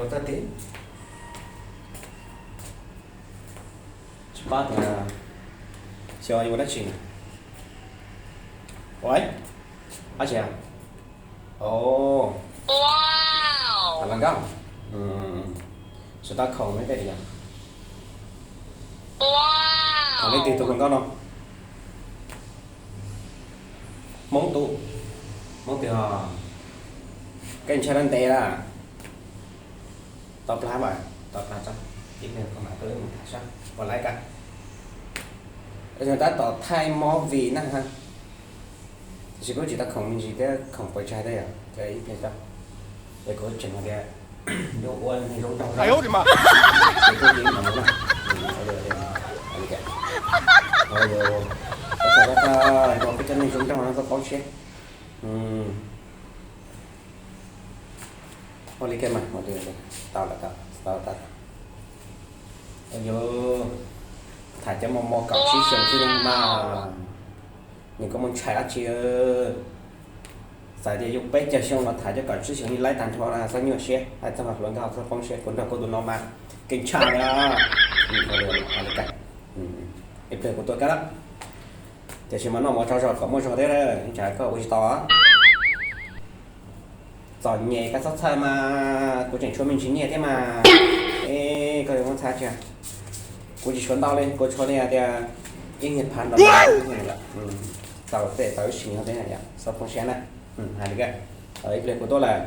Tag tib, tsis pab tias xyov yuav dab tsi na. Ua, dab tsi? O, hluas nkauj, tsis tau khoom li tej tias. Khoom li twg tus hluas nkauj no? Hmoob tus, Hmoob twg os? Koj ntshai dab ntev lawm. Tau plab mas, tau plab tso, ib pliag kuv mam tuaj wb mus tham sab ua laib kag. Tab tom thaij movie na ha. Tiam sis kuv tsis tau khoom me ntsis thiab, khoom pes tsawg thiab yom, ces ib pliag tso. Es kuv tseem hais tias yuav ua neeg zoo nraug no, ces kuv cia li mam mus na. Ua li cas, ua li cas, ua li cas, ua li cas, peb cov neeg zoo nraug no txhob poob siab. Ua li cas mas, tau lawm, tau, tau, tau. Yus tham cov mos mos kaum tsib xyoos xwb mas, nws koj muaj ntshai dab tsi? Txawm tias yus peb caug xyoo los tham cov kaum tsib xyoos li laib tag nrho na, txhob nyuaj siab, hais txog hluas nkauj txhob poob siab, kuv nrog koj tus no mas kev ntshai na. Ib pliag kuv tuaj kab lab, tiam sis mas noj mov tsaug zog kom muaj zog thiab, tsam koj ua tsis tau. Txom nyem koj txhob txhawj mas, kuv tseem tshuav me ntsis nyiaj thiab mas. Es koj yuav muab txhawj tsi? Kuv tsis tshuav ntau li, kuv tshuav li hais tias ib nyuag phav ntau, tau tej tau ib sim no thiab, txhob poob siab na. Hais li ko, ib pliag kuv tuaj lawm.